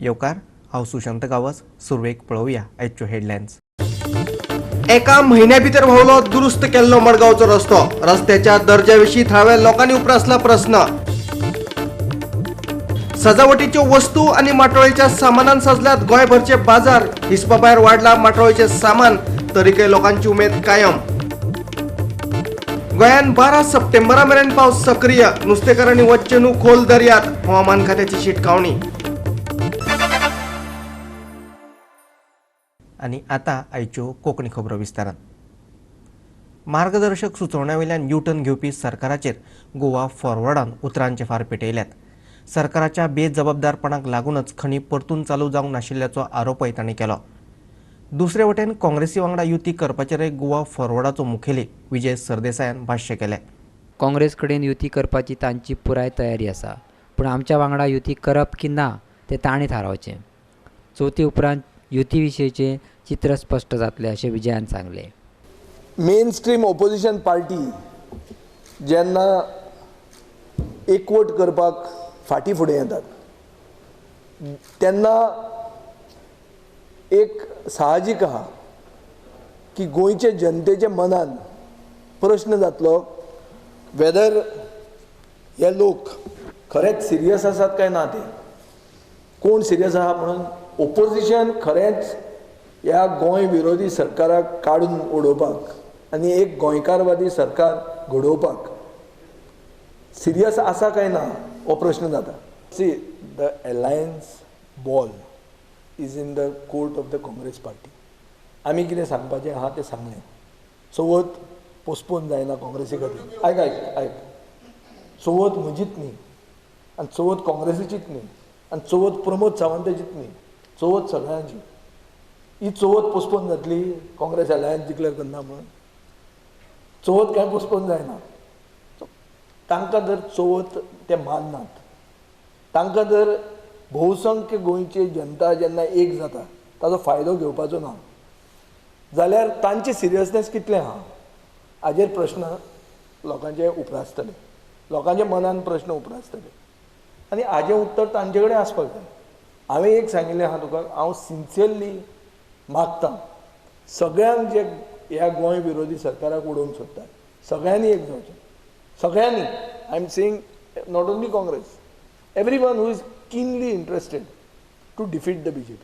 येवकार. हांव सुशांत गांवस. सुरवेक पळोवया आयच्यो हेडलायन्स. एका म्हयन्या भितर व्हांवलो दुरुस्त केल्लो मडगांवचो रस्तो. रस्त्याच्या दर्ज्या विशीं थळाव्या लोकांनी उप्रासला प्रस्न. सजावटीच्यो वस्तू आनी माटोळेच्या सामानान सजल्यात गोंयभरचे बाजार. हिसपा भायर वाडला माटोळेचे सामान, तरीकय लोकांची उमेद कायम. गोंयांत 12 सप्टेंबरा मेरेन पावस सक्रीय. नुस्तेकारांनी वच्चें न्हू खोल दर्यात, हवामान खात्याची शिटकावणी. आनी आतां आयच्यो कोंकणी खबरो विस्तारान. मार्गदर्शक सुचोवण्या वयल्यान युटर्न घेवपी सरकाराचेर गोवा फॉरवर्डान उतरांचे फार पेटयल्यात. सरकाराच्या बेजबाबदारपणाक लागूनच खणी परतून चालू जावंक नाशिल्ल्याचो आरोपय तांणी केलो. दुसरे वटेन काँग्रेसी वांगडा युती करपाचेरय गोवा फॉरवर्डाचो मुखेली विजय सरदेसायान भाश्य केलें. काँग्रेस कडेन युती करपाची तांची पुराय तयारी आसा, पूण आमच्या वांगडा युती करप की ना तें तांणी थारावचें. चवथी उपरांत युती विशींचें चित्र स्पश्ट जातलें अशें विजयान सांगलें. मेन स्ट्रीम ओपोजिशन पार्टी जेन्ना एकवट करपाक फाटीं फुडें येतात तेन्ना एक साहजीक आहा की गोंयचे जनतेच्या मनान प्रश्न जातलो वेदर हे लोक खरेंच सिरियस आसात काय ना, ते कोण सिरियस आहा म्हणून ओपोजिशन खरेंच ह्या गोंय विरोधी सरकाराक काडून उडोवपाक आनी एक गोंयकारवादी सरकार घडोवपाक सिरियस आसा काय ना हो प्रश्न जाता. See, the alliance ball is in the court of the Congress party. आमी कितें सांगपाचें आहा तें सांगलें. चवथ पोस्टपोन जायना काँग्रेसी खातीर. आयक आयक आयक, चवथ म्हजीच न्ही आनी चवथ काँग्रेसीचीच न्ही आनी चवथ प्रमोद सावंताचीच न्ही, चवथ सगळ्यांची. ही चवथ पोस्टपोन जातली काँग्रेस अलायन्स डिक्लेर करना म्हणून? चवथ कांय पोस्टपोन जायना. तांकां जर चवथ ते माननात, तांकां जर बहुसंख्य गोंयची जनता जेन्ना एक जाता ताजो फायदो घेवपाचो ना जाल्यार तांची सिरियसनेस कितलें आहा हाजेर प्रश्न लोकांचे उप्रासतले, लोकांच्या मनान प्रश्न उप्रासतले आनी हाजें उत्तर तांचे कडेन आसपाक जाय. हांवें एक सांगिल्लें आहा तुका, हांव सिन्सियरली मागता सगळ्यांक जे ह्या गोंय विरोधी सरकाराक उडोवंक सोदतात सगळ्यांनी एक जावचें. सगळ्यांनी, I am saying not only Congress, everyone who is keenly interested to defeat the BJP.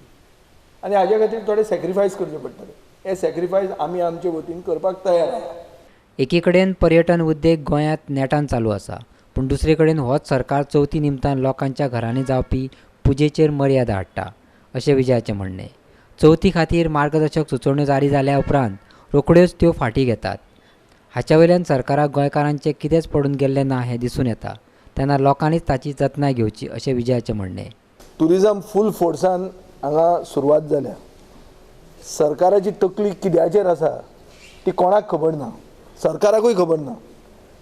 आनी हाज्या खातीर थोडे सॅक्रिफायस करचे पडटले. हे सॅक्रिफायस आमी आमचे वतीन करपाक तयार आहा. एकी कडेन पर्यटन उद्देग गोंयांत नेटान चालू आसा, पूण दुसरे कडेन होच सरकार चवथी निमतान लोकांच्या घरांनी जावपी पुजेचेर मर्यादा हाडटा अशें विजयाचें म्हणणें. चवथी खातीर मार्गदर्शक सुचोवण्यो जारी जाल्या उपरांत रोखड्योच त्यो फाटीं घेतात. हाच्या वयल्यान सरकाराक गोंयकारांचें कितेंच पडून गेल्लें ना हें दिसून येता. तेन्ना लोकांनीच ताची जतनाय घेवची अशें विजयाचें म्हणणें. ट्युरिजम फूल फोर्सान हांगा सुरवात जाल्या. सरकाराची तकली कित्याचेर आसा ती कोणाक खबर ना, सरकाराकूय खबर ना.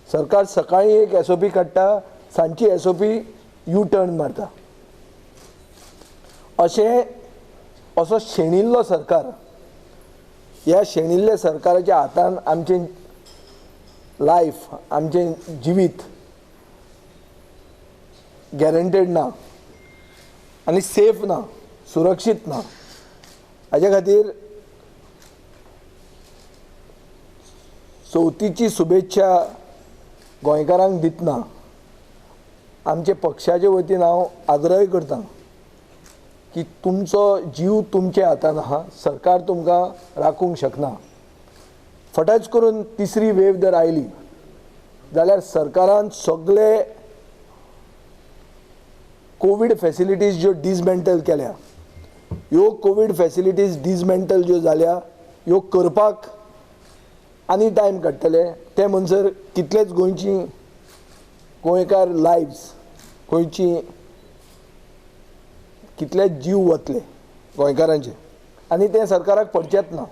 सरकार सकाळीं एक एसओपी काडटा, सांजची एसओपी यू टर्न मारता. अशें असो शेणिल्लो सरकार, ह्या शेणिल्ल्या सरकाराच्या हातान आमचें लायफ, आमचें जिवीत गॅरंटेड ना आनी सेफ ना, सुरक्षीत ना. हाजे खातीर चवथीची शुभेच्छा गोंयकारांक दितना आमचे पक्षाचे वतीन हांव आग्रह करता की तुमचो जीव तुमच्या हातान आहा, सरकार तुमकां राखूंक शकना. फटच करून तिसरी वेव जर आयली जाल्यार सरकारान सगळे कोवीड फॅसिलिटीज ज्यो डिसमेंटल केल्या, ह्यो कोवीड फॅसिलिटीज डिसमेंटल ज्यो जाल्या ह्यो करपाक आनी टायम काडटले. ते म्हणसर कितलेच गोंयची गोंयकार लायव्स, गोंयची कितलेच जीव वतले गोंयकारांचे आनी तें सरकाराक पडचेंच ना.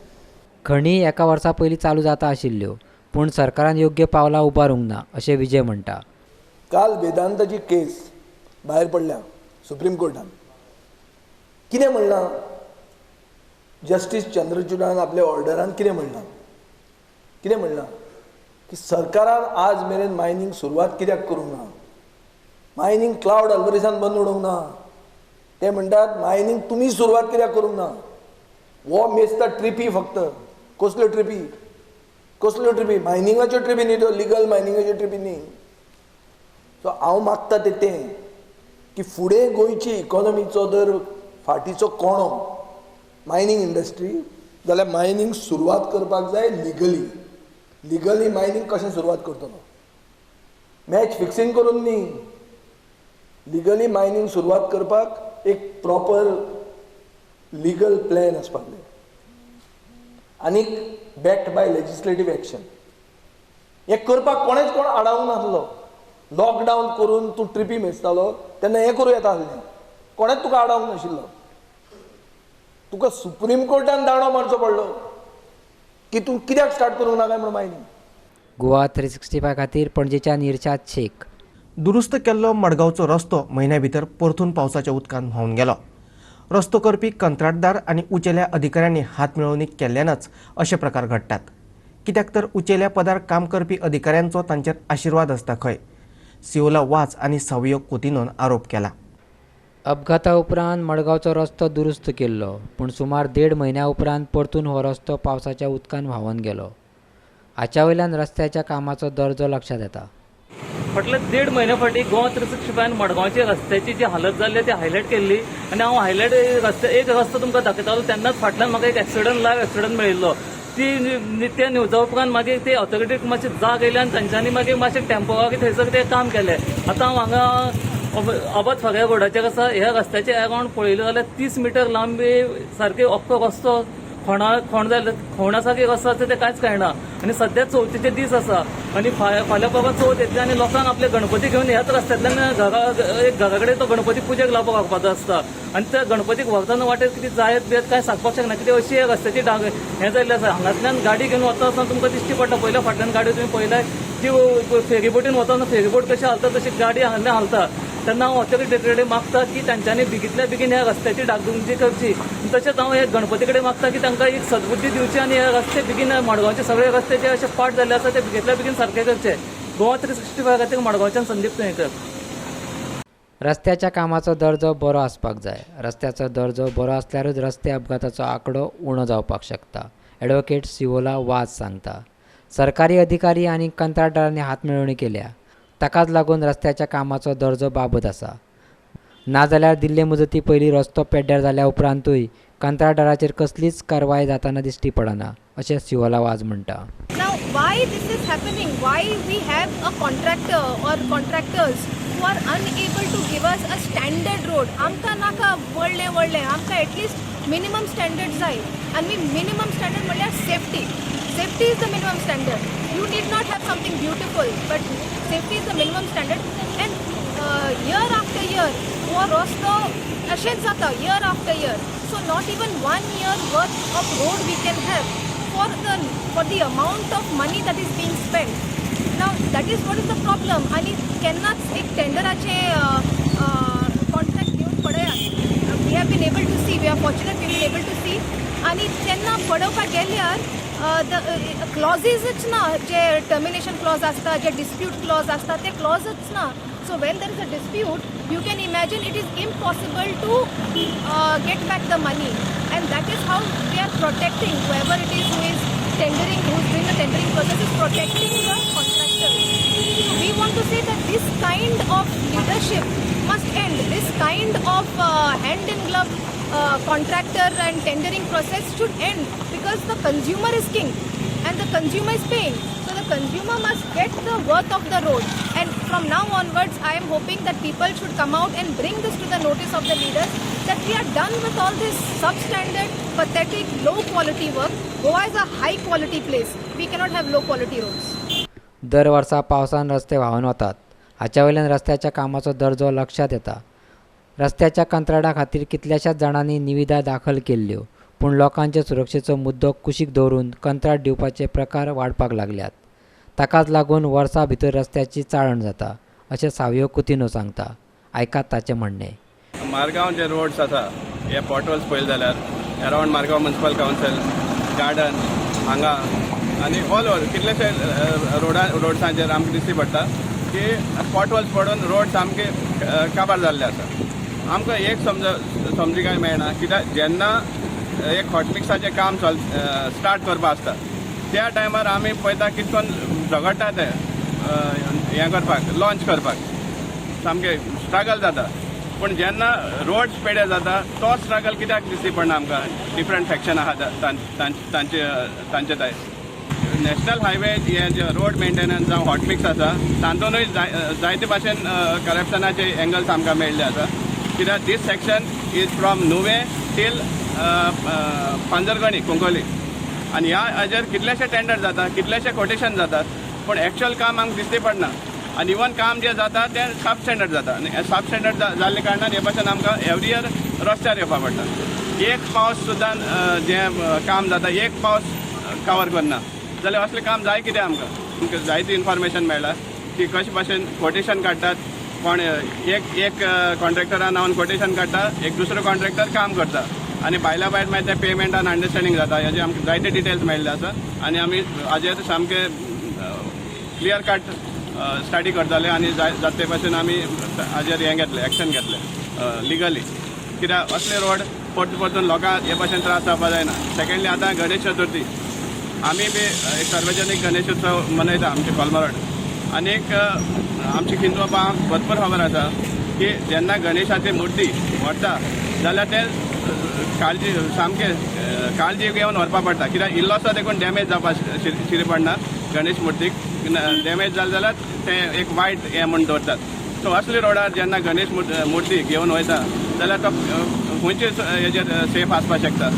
खणी एका वर्सा पयलीं चालू जाता आशिल्ल्यो, पूण सरकारान योग्य पावलां उबारूंक ना अशें विजय म्हणटा. काल वेदांताची केस भायर पडल्या सुप्रीम कोर्टान. कितें म्हणलां जस्टीस चंद्रचूडान आपल्या ऑर्डरान? कितें म्हणलां? कितें म्हणलां की सरकारान आज मेरेन मायनींग सुरवात कित्याक करूंक ना, मायनींग क्लावड अल्वरिसान बंद उडोवंक ना, ते म्हणटात मायनींग तुमी सुरवात कित्याक करूंक ना? हो मेजता ट्रिपी फक्त. कसल्यो ट्रिपी? कसल्यो ट्रिपी? मायनिंगाच्यो ट्रिपी न्ही त्यो, लिगल मायनिंगाच्यो ट्रिपी न्ही. सो हांव मागता तें तें की फुडें गोंयची इकॉनॉमीचो जर फाटीचो कोणो मायनींग इंडस्ट्री जाल्यार मायनींग सुरवात करपाक जाय लिगली. लिगली मायनींग कशें सुरवात करतलो? मॅच फिक्सिंग करून न्ही. लिगली मायनींग सुरवात करपाक एक प्रॉपर लिगल प्लॅन आसपाक जाय आनीक बॅक्ड बाय लेजिस्लेटीव एक्शन. हें करपाक कोणेच कोण आडावंक नासलो. लॉकडावन करून तूं ट्रिपी मेजतालो तेन्ना हें करूं येता आसलें, कोणेच तुका आडावंक नाशिल्लो. तुका सुप्रीम कोर्टान दांडो मारचो पडलो की तूं कित्याक स्टार्ट करूंक ना काय म्हणून मायनींग. गोवा 365 खातीर पणजेच्यान इर्शाद शेख. दुरुस्त केल्लो मडगांवचो रस्तो म्हयन्या भितर परतून पावसाच्या उदकान व्हांवन गेलो. रस्तो करपी कंत्राटदार आनी उंचेल्या अधिकाऱ्यांनी हात मेळोवणी केल्ल्यानच अशे प्रकार घडटात. कित्याक तर उंचेल्या पदार काम करपी अधिकाऱ्यांचो तांचेर आशिर्वाद आसता खंय. सिओला वाज आनी सावियो कुतिनोन आरोप केला. अपघाता उपरांत मडगांवचो रस्तो दुरुस्त केल्लो, पूण सुमार 1.5 म्हयन्या उपरांत परतून हो रस्तो पावसाच्या उदकान व्हांवन गेलो. हाच्या वयल्यान रस्त्याच्या कामाचो दर्जो लक्षांत येता. फाटले 1.5 म्हयन्या फाटीं गोवा 365 मडगांवचे रस्त्याची जी हालत जाल्ली ती हायलायट केल्ली आनी हांव हायलायट रस्ते एक रस्तो तुमकां दाखयतालो तेन्नाच फाटल्यान म्हाका एक एक्सिडंट, लायव एक्सिडंट मेळिल्लो. ती त्या न्यूजा उपरांत मागीर ते ऑथॉरिटीक मातशी जाग येयली आनी तांच्यांनी मागीर मातशें टेम्पोररी थंयसर ते काम केलें. आतां हांव हांगा आबाद फारीया रोडाचेर आसा. ह्या रस्त्याचे अरावंड पळयलें जाल्यार 30 मिटर लांबी सारके अख्खो रस्तो खोण जाल्ले, खोण आसा की रस्तो आसा तें कांयच कळना. आनी सद्या चवथीचे दीस आसा आनी फाल्यां परवां चवथ येतली आनी लोकांक आपले गणपती घेवन ह्याच रस्त्यांतल्यान घरा एक घरा कडेन तो गणपती पुजेक लावपाक व्हरपाचो आसता आनी त्या गणपतीक व्हरतना वाटेर कितें जायत बियत कांय सांगपाक शकना. कितें अशी रस्त्याची डाग हें जाल्लें आसा. हांगांतल्यान गाडी घेवन वता आसतना तुमकां दिश्टी पडटा, पयल्या फाटल्यान गाडी तुमी पळयल्यार जी फेरीबोटीन वता फेरीबोट कशी हालता तशी गाडी हांगांतल्यान हालता. तेन्ना हांव ऑथॉरिटी कडेन मागता की तांच्यांनी बेगितल्या बेगीन ह्या रस्त्याची डागडुजी करची. तशेंच हांव हे गणपती कडेन मागता की तांकां एक सद्बुद्धी दिवची आनी हे रस्ते बेगीन मडगांवचे सगळे रस्ते जे अशे पाट जाल्ले आसा ते बेगितल्या बेगीन सारके करचे. गोवा 365 खातीर मडगांवच्यान संदीप तुयेंकर. रस्त्याच्या कामाचो दर्जो बरो आसपाक जाय. रस्त्याचो दर्जो बरो आसल्यारूच रस्ते अपघाताचो आंकडो उणो जावपाक शकता, ॲडव्होकेट सिओला वाज सांगता. सरकारी अधिकारी आनी कंत्राटदारांनी हातमेळोवणी केल्या, ताकाच लागून रस्त्याच्या कामाचो दर्जो बाबत आसा. नाजाल्यार दिल्ले मुजती पयलीं रस्तो पेड्ड्यार जाल्या उपरांतूय कंत्राटदाराचेर कसलीच कारवाय जाताना दिश्टी पडना अशें सिओला वाज म्हणटा. Now, why this is happening? Why we have a contractor or contractors who are unable to give us a standard road? आमकां नाका व्हडलें व्हडलें, आमकां एटलिस्ट मिनिमम स्टँडर्ड जाय. आनी मिनिमम स्टँडर्ड म्हणल्यार safety. Safety is the minimum standard. You need not have something beautiful, but safety is the minimum standard. And year after year हो रस्तो अशेंच जाता, year after year. So not even one year worth of road we can have for the amount of money that is being spent. Now that is what is the problem. आनी केन्नाच एक टेंडराचे contract घेवन पळयात, we have been able to see, we are fortunate we been able to see. आनी तेन्ना पळोवपाक गेल्यार the क्लॉजीजच ना, जे टर्मिनेशन क्लॉज आसता, जे डिस्प्यूट क्लॉज आसता, ते क्लॉजच ना. So when there is a dispute, you can imagine it is impossible to get back the money, and that is how they are protecting whoever it is who is tendering, who is doing the tendering process, is protecting the contractors. So we want to say that this kind of leadership must end. This kind of hand in glove contractor and tendering process should end, because the consumer is king and the consumer is paying. So the consumer must get the worth of the road. And from now onwards, I am hoping that people should come out and bring this to the notice of the leaders that we are done with all this substandard, pathetic, low quality work. Goa is a high quality place. We cannot have low quality roads. दर वर्सा पावसान रस्ते व्हांवन वतात. हाच्या वयल्यान रस्त्याच्या कामाचो दर्जो लक्षांत येता. रस्त्याच्या कंत्राटा खातीर कितल्याशाच जाणांनी निविदा दाखल केल्ल्यो, पूण लोकांचे सुरक्षेचो मुद्दो कुशीक दवरून कंत्राट दिवपाचे प्रकार वाडपाक लागल्यात. ताकाच लागून वर्सा भितर रस्त्याची चाळण जाता अशें सावियो कुतिनो सांगता. आयकात ताचें म्हणणें. मारगांव जे रोड्स आसा, हे पॉटहोल्स पळयले जाल्यार around Margao Municipal Council garden हांगा आनी ऑल ओवर कितलेशे रोडा रोड्सांचेर आमकां दिश्टी पडटा की पॉटहोल्स पडून रोड सामके काबार जाल्ले आसा. आमकां एक समजिकाय मेळना कित्याक जेन्ना एक हॉटमिक्साचें काम स्टार्ट करपा आसता त्या टायमार आमी पळयता कितें करून झगडटा ते हें करपाक, लॉंच करपाक सामकें स्ट्रगल जाता. पूण जेन्ना रोड्स पेडे जाता तो स्ट्रगल कित्याक दिसती पडना आमकां. डिफरंट फॅक्शन आहा तांचे ताय नॅशनल हायवे हे जे रोड मेंटेनन्स जावं हॉटमिक्स आसा तातूंतय जायते भाशेन करप्शनाचे एंगल्स आमकां मेळ्ळे आसा. कित्याक this section is from Nuvem till Panjargani Cuncolim आनी ह्या हाजेर कितलेशे टेंडर जाता, कितलेशे कोटेशन जातात, पूण एक्चुअल काम आमकां दिसती पडना. आनी इवन काम जें जाता तें सब स्टँडर्ड जाता आनी सब स्टँडर्ड जाल्ले कारणान हे भाशेन आमकां एवरी इयर रस्त्यार येवपा पडटा. एक पावस सुद्दां जें काम जाता एक पावस कवर करना जाल्यार असलें काम जाय कितें आमकां. आमकां जायती इन्फॉर्मेशन मेळ्ळा की कशे भाशेन कोटेशन काडटात, कोण एक कॉन्ट्रॅक्टरा नांवान कोटेशन काडटा, एक दुसरो कॉन्ट्रॅक्टर काम करता आनी भायल्या भायर मागीर ते पेमेंटान अंडरस्टँडींग जाता. हेजे आमकां जायते डिटेल्स मेळ्ळे आसा आनी आमी हाजेर सामकें क्लियर कट स्टडी करताले आनी जाता ते भाशेन आमी हाजेर हें घेतलें, एक्शन घेतलें लिगली. कित्याक असले रोड परतून परतून लोकांक हे भाशेन त्रास जावपा जायना. सेकेंडली आतां गणेश चतुर्थी आमी बी एक सार्वजनीक गणेश उत्सव मनयता आमचे कोलमा रोड आनीक आमची हिंदू बाबांक भरपूर खबर आसा की जेन्ना गणेशाची मुर्ती व्हरता जाल्यार ते काळजी सामकें काळजी घेवन व्हरपा पडटा. कित्याक इल्लोसो देखून डॅमेज जावपा शिरी पडना, गणेश मुर्तीक डॅमेज जालें जाल्यार तें एक वायट हें म्हूण दवरतात. सो असले रोडार जेन्ना गणेश मुर्ती घेवन वयता जाल्यार तो खंयचे हेजेर सेफ आसपाक शकता.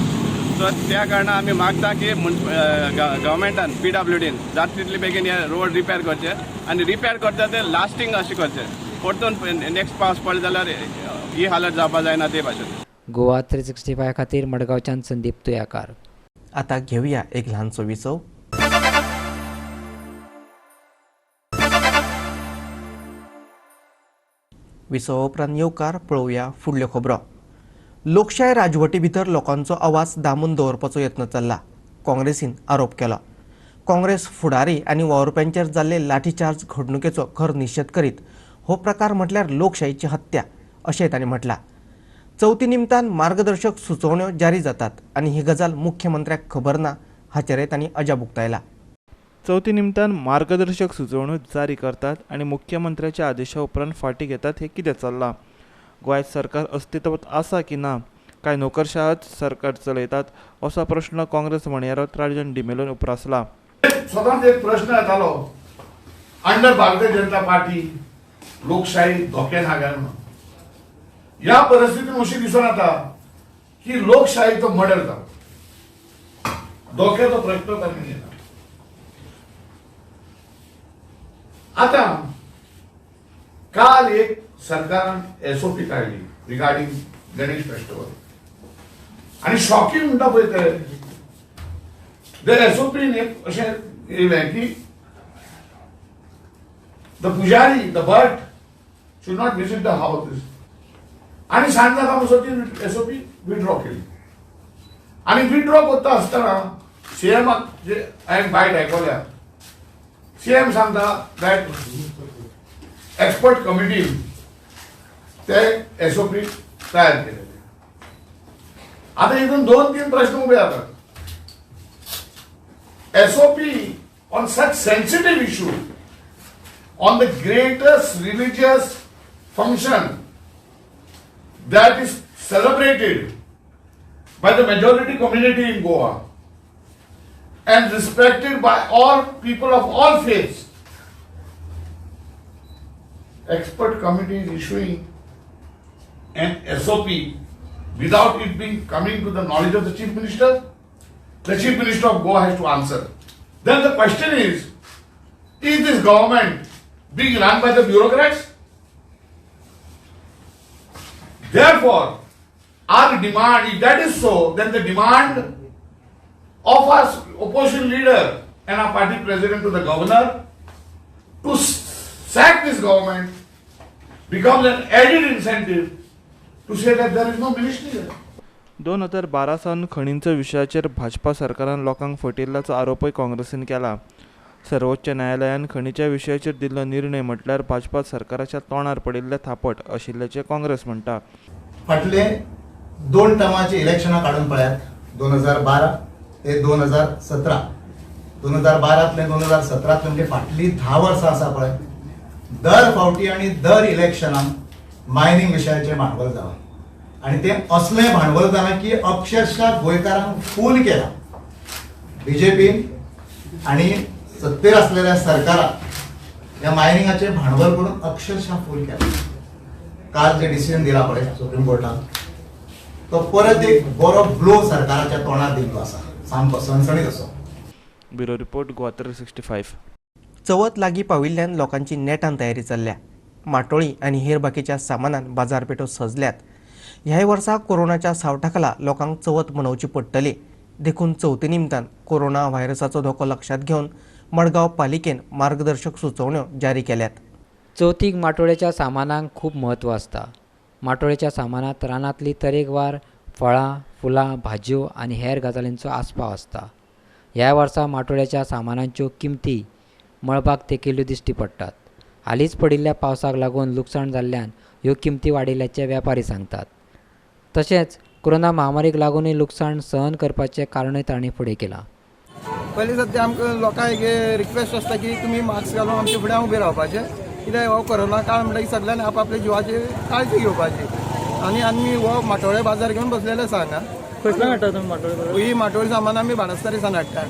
सो त्या कारणान आमी मागता की गव्हर्मेंटान PWDन जाता तितले बेगीन हे रोड रिपेर करचे आनी रिपेर करता ते लास्टींग अशें करचे, परतून नेक्स्ट पावस पडलो जाल्यार ही हालत जावपा जायना ते भाशेन. गोवा 365 खातीर मडगांवच्यान संदीप तुयाकार. आता घेवया एक ल्हानसो विसव. विसवा उपरांत येवकार पळोवया फुडल्यो खबरो. लोकशाय राजवटी भितर लोकांचो आवाज दामून दवरपाचो यत्न चल्ला, काँग्रेसीन आरोप केलो. काँग्रेस फुडारी आनी वावुरप्यांचेर जाल्ले लाठीचार्ज घडणुकेचो खर निशेध करीत हो प्रकार म्हटल्यार लोकशाहीची हत्या अशें तांणी म्हटलां. चवथी निमतान मार्गदर्शक सुचोवण्यो जारी जातात आनी ही गजाल मुख्यमंत्र्याक खबर ना हाचेरय तांणी अजाप उक्तायला. चवथी निमतान मार्गदर्शक सुचोवण्यो जारी करतात आनी मुख्यमंत्र्याच्या आदेशा उपरांत फाटीं घेतात हें कितें चल्लां? गोंयांत सरकार अस्तित्वांत आसा की ना, काय नोकरशाहच सरकार चलयतात असो प्रश्न काँग्रेस म्हणयारो राजन डिमेलोन उप्रासला. सदांच एक प्रश्न येतालो, अंडर भारतीय जनता पार्टी लोकशाही धोक्यान हा काय म्हणून. ह्या परिस्थितीन अशी दिसून येता की लोकशाहीचो मर्डर जालो, धोक्याचो प्रश्न तांणी येता. आतां काल एक सरकारान SOP काडली रिगार्डिंग गणेश फेस्टिवल आनी शॉकिंग म्हणटा पळय ते the SOP एक अशें येयलें की the pujari the bhat should not visit the houses आनी सांज जाता म्हणसर ती SOP withdraw केली. आनी विड्रॉ करता आसतना सीएमाक जे हांवें बायट आयकल्या, सीएम सांगता that expert कमिटीन ते SOP तयार केलेले. आतां हितून 2-3 प्रश्न उबे जातात. SOP on such sensitive issue, on the greatest religious function that is celebrated by the majority community in Goa and respected by all people of all faiths, expert committee is issuing an SOP without it being coming to the knowledge of the Chief Minister. The Chief Minister of Goa has to answer. Then the question is this government being run by the bureaucrats? Therefore, our demand, if that is so, then the demand of our opposition leader and our party president to the governor to sack this government becomes an added incentive to say that there is no ministry there. 2012 सावन खणींच्या विशयाचेर भाजपा सरकारान लोकांक फटयिल्ल्याचो आरोपय काँग्रेसीन केला. सर्वोच्च न्यायालयान खणीच्या विशयाचेर दिल्लो निर्णय म्हटल्यार भाजपा सरकाराच्या तोंडार पडिल्लें थापट आशिल्ल्याचें काँग्रेस म्हणटा. फाटले 2 टर्माची इलेक्शनां काडून पळयात, 2012 ते 2017, 2012तले 2017तले म्हणजे फाटली 10 वर्सां आसा पळय, दर फावटी आनी दर इलेक्शनाक मायनींग विशयाचें भांडवल जालां आनी तें असलें भांडवल जालां की अक्षरशः गोंयकारांक फूल केला बीजेपीन आनी सत्तेर आसलेल्या सरकाराक ह्या मायनिंगाचें भांडवल करून अक्षरशः फूल केला. काल जे डिसिजन दिला पळय सुप्रीम कोर्टान तो परत एक बरो ब्लो सरकाराच्या तोंडार दिल्लो आसा, सामको सणसणीत असो. Bureau report, Goa 365. चवथ लागीं पाविल्ल्यान लोकांची नेटान तयारी चल्ल्या. माटोळी आनी हेर बाकीच्या सामानान बाजारपेठो सजल्यात. ह्याय वर्सा कोरोनाच्या सावटा खाला लोकांक चवथ मनोवची पडटली, देखून चवथी निमतान कोरोना व्हायरसाचो धोको लक्षांत घेवन मडगांव पालिकेन मार्गदर्शक सुचोवण्यो जारी केल्यात. चवथीक माटोळेच्या सामानांक खूब म्हत्व आसता. माटोळेच्या सामानांत रानांतली तरेकवार फळां, फुलां, भाजयो आनी हेर गजालींचो आस्पाव आसता. ह्या वर्सा माटोळेच्या सामानांच्यो किमती मळबाक तेंकिल्ल्यो दिश्टी पडटात. हालींच पडिल्ल्या पावसाक लागून लुकसाण जाल्ल्यान ह्यो किमती वाडिल्ल्याचे वेपारी सांगतात. तशेंच कोरोना महामारीक लागूनय लुकसाण सहन करपाचें कारणूय तांणी फुडें केलां. पयलीं सद्या आमकां लोकांक एक रिक्वेस्ट आसता की तुमी मास्क घालून आमच्या फुड्यान उबे रावपाचें, कित्याक हो कोरोना काळ म्हणटकीर सगळ्यांनी आपआपल्या जिवाची काळजी घेवपाची. आनी आमी हो माटोळे बाजार घेवन बसलेले आसा हांगा. खंयच्यान हाडटा तुमी माटोळे बाजार? ही माटोळी सामान आमी बाणस्तारी सान हाडटा.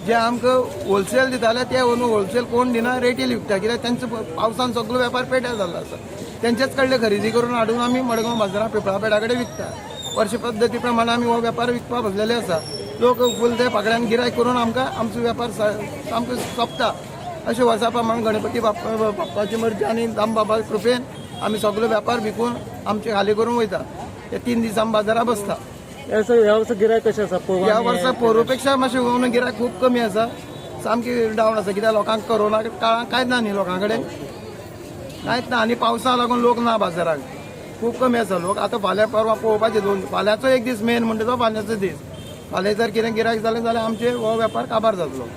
जे आमकां होलसेल दिताले ते होलसेल कोण दिना, रेटील विकता, कित्याक तेंचो पावसान सगळो वेपार पेड्यार जाल्लो आसा. तेंचेच कडले खरेदी करून हाडून आमी मडगांव बाजारांत पिपळा पेडा कडेन विकता. वर्ष पद्दती प्रमाणे आमी हो वेपार विकपाक बसलेले आसा. लोक फूल ते पाकड्यान गिरायक करून आमकां आमचो वेपार सामको सोंपता. अशें वर्सा प्रमाण गणपती बाप्पाची मर्जी आनी दामबाबा कृपेन आमी सगलो वेपार विकून आमचे खाली करून वयता. हे 3 दीस आमी बाजारां बसता. ह्या वर्सा गिरायक कशें आसा? ह्या वर्सा पोरू पेक्षा मातशें गिरायक खूब कमी आसा, सामकी डावन आसा, कित्याक लोकांक कोरोना काळांत कांयच ना न्ही, लोकां कडेन कांयच ना आनी पावसा लागून लोक ना बाजाराक, खूब कमी आसा लोक. आतां फाल्यां परवां पळोवपाचें, 2 फाल्यांचो एक दीस मेन म्हणटा तो फाल्यांचो दीस. फाल्यां जर कितें गिरायक जालें जाल्यार आमचे हो वेपार काबार जातलो.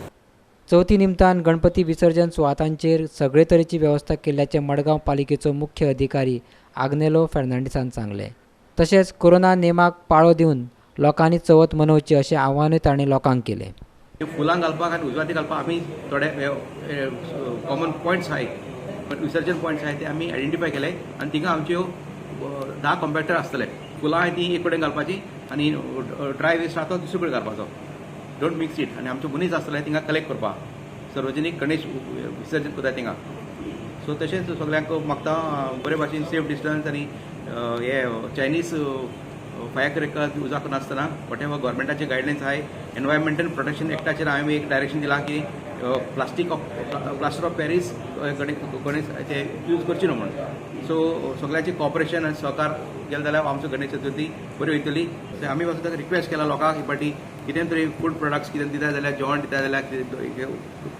चवथी निमतान गणपती विसर्जन सुवातांचेर सगळे तरेची वेवस्था केल्ल्याचें मडगांव पालिकेचो मुख्य अधिकारी आग्नेलो फेर्नांडीसान सांगलें. तशेंच कोरोना नेमाक पाळो दिवन लोकांनी चवथ मनोवची अशें आव्हानूय तांणी लोकांक केलें. फुलां घालपाक आनी उजवाती घालपाक आमी थोडे कॉमन पॉयंट्स आहाय, विसर्जन पॉयंट्स आहाय ते आमी आयडेंटिफाय केले आनी थिंगा आमच्यो 10 कॉम्पॅक्टर आसतले. फुलां आहाय ती एक कडेन घालपाची आनी ड्राय वेस्ट आहा तो दुसरे कडेन घालपाचो, don't mix it. आनी आमचे मनीस आसतले थिंगा कलेक्ट करपाक, सार्वजनीक गणेश विसर्जन करता थिंगा. सो तशेंच सगल्यांक मागता बरे भाशेन सेफ डिस्टन्स आनी हे चायनीज फायर क्रॅकर उजा करनासतना what ever गव्हर्मेंटाचे गायडलायन्स आहाय. एनवायरमेंटल प्रोटेक्शन एक्टाचेर हांवें एक डायरेक्शन दिलां की plastic of plaster of Paris Ganesh ते यूज करची न्हू म्हूण. सो सगळ्यांचे कॉपरेशन आनी सहकार गेले जाल्यार आमचो गणेश चतुर्थी बरी वयतली. आमी सुद्दां रिक्वेस्ट केला लोकांक ही कितें तरी फूड प्रोडक्ट्स कितें दिता जाल्यार, जेवण दिता जाल्यार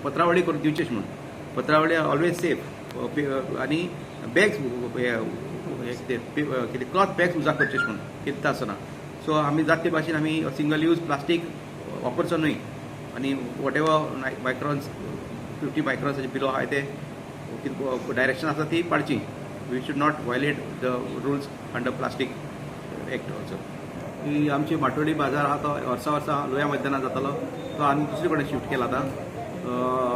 पत्रावळी करून दिवचेच म्हूण. पत्रावळी ऑलवेज सेफ आनी बॅग्स कितें क्लॉथ बॅग्स उजाक करचेच म्हूण कितें आसना. सो आमी जात ते भाशेन आमी सिंगल यूज प्लास्टीक वापरचो न्हय आनी what ever microns 50 मायक्रॉन्साचे below आहाय ते कितें डायरेक्शन आसा ती पाळची. We should not violate the rules under plastic act also. ही आमची माटोळी बाजार आहा तो वर्सा वर्सा लोया मैदानात जातालो, तो आनी दुसरे कडेन शिफ्ट केला आतां.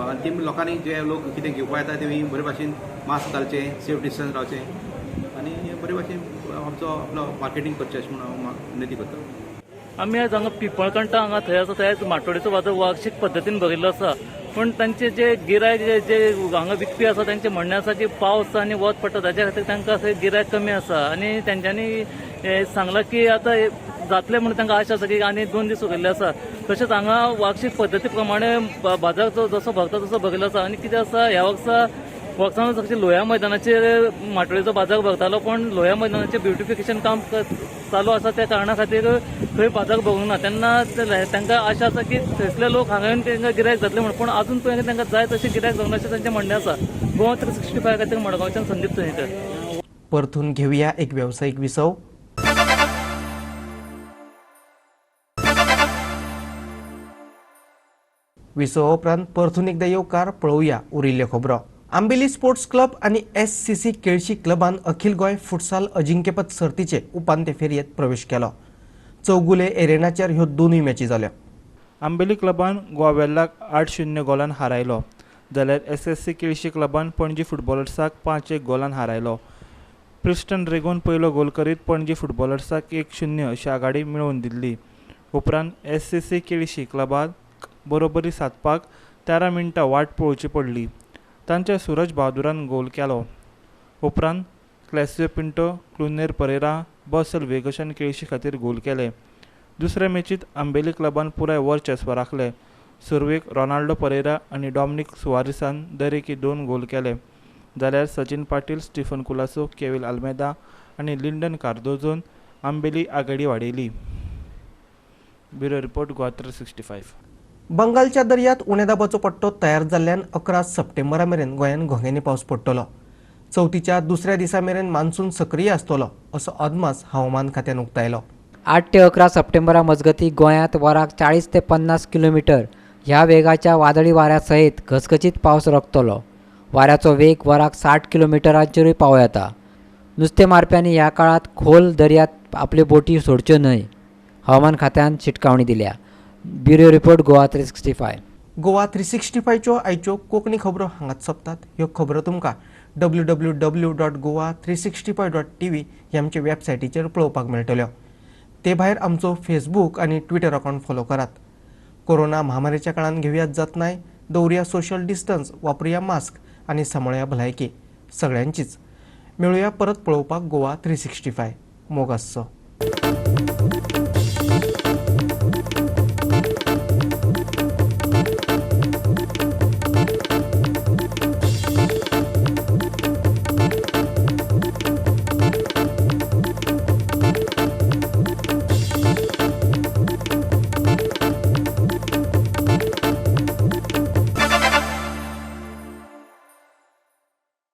आनी ती लोकांनी जे लोक कितें घेवपा येता ते बरे भाशेन मास्क घालचें, सेफ डिस्टन्स रावचें आनी बरे भाशेन आमचो आपलो मार्केटींग करचें अशें म्हूण हांव विनंती करता. आमी आयज हांगा पिंपळकंठा हांगा थंय आसा थंय माटोळेचो बाजार वार्षिक पद्दतीन भरिल्लो आसा, पूण तांचे जे गिरायक जे हांगा विकपी आसा तांचें म्हणणें आसा की पावस आनी वत पडटा ताच्या खातीर तांकां थंय गिरायक कमी आसा आनी तांच्यांनी सांगलां की आतां जातलें म्हणून तांकां आशा आसा की आनी 2 दीस उरिल्ले आसा. तशेंच हांगा वार्षिक पद्दती प्रमाणे बाजार जसो भरता तसो भरिल्लो आसा आनी कितें आसा ह्या वर्सा वर्सान लोया मैदानाचेर माटोळेचो बाजार भरतालो, पूण लोया मैदानाचें ब्युटिफिकेशन काम चालू आसा त्या कारणा खातीर थंय बाजार भरूंक ना. तेन्ना तांकां आशा आसा की थंयसले लोक हांगा येवन तांकां गिरायक जातले म्हूण, पूण आजून पर्यंत तांकां जाय तशें गिरायक जावंक ना अशें तांचें म्हणणें आसा. गोवा 365 खातीर मडगांवच्यान संदीप तुयेंकर. परतून घेवया एक वेवसायीक विसव. विसवा उपरांत परतून एकदा येवकार पळोवया उरिल्ल्यो खबरो. आंबेली स्पोर्ट्स क्लब आनी एससीसी केळशी क्लबान अखिल गोंय फुटसाल अजिंक्यपद सर्तीचे उपांत्य फेरयेंत प्रवेश केलो. चौगुले एरेनाचेर ह्यो दोनूय मॅची जाल्यो. आंबेली क्लबान गोवा वेल्लाक 8-0 गोलान हारायलो, जाल्यार एसएससी केळशी क्लबान पणजी फुटबॉलर्साक 5-1 गोलान हारायलो. प्रिस्टन रेगोन पयलो गोल करीत पणजी फुटबॉलर्साक 1-0 अशी आघाडी मेळोवन दिल्ली. उपरांत एससीसी केळशी क्लबाक बरोबरी सादपाक 13 मिनटां वाट पळोवची पडली. तांच्या सूरज बहादुरान गोल केलो. उपरांत क्लॅसियो पिंटो, क्लुनेर परेरा, बसल वेगशान केळशी खातीर गोल केले. दुसऱ्या मॅचींत आंबेली क्लबान पुराय वर्चस्व राखलें. सुरवेक रोनाल्डो परेरा आनी डॉमनीक सुवारीसान दरेकी 2 गोल केले, जाल्यार सचिन पाटील, स्टीफन कुलासो, केविल आल्मेदा आनी लिंडन कार्दोजोन आंबेली आघाडी वाडयली. Bureau report, Goa 365. बंगालच्या दर्यांत उण्या दाबाचो पट्टो तयार जाल्ल्यान 11 सप्टेंबरा मेरेन गोंयांत घोंग्यांनी पावस पडटलो. चवथीच्या दुसऱ्या दिसा मेरेन मान्सून सक्रीय आसतलो असो अदमास हवामान खात्यान उक्तायलो. 8 ते 11 सप्टेंबरा मजगतीं गोंयांत वराक 40 ते 50 किलोमिटर ह्या वेगाच्या वादळी वाऱ्या सयत घसघशीत पावस रकतलो. वाऱ्याचो वेग वराक 60 किलोमिटरांचेरूय पावं येता. नुस्तें मारप्यांनी ह्या काळांत खोल दर्यांत आपल्यो बोटी सोडच्यो न्हय, हवामान खात्यान शिटकावणी दिल्या. Bureau report, Goa 365. Goa 365च्यो आयच्यो कोंकणी खबरो हांगाच सोंपतात. ह्यो खबरो तुमकां www.goa365.tv ह्या आमच्या वेबसायटीचेर पळोवपाक मेळटल्यो. ते भायर आमचो फेसबूक आनी ट्विटर अकावंट फॉलो करात. कोरोना महामारीच्या काळान घेवयात जतनाय, दवरुया सोशल डिस्टन्स, वापरुया मास्क आनी सांबाळुया भलायकी सगळ्यांचीच. मेळुया परत पळोवपाक गोवा 365. मोग आसचो.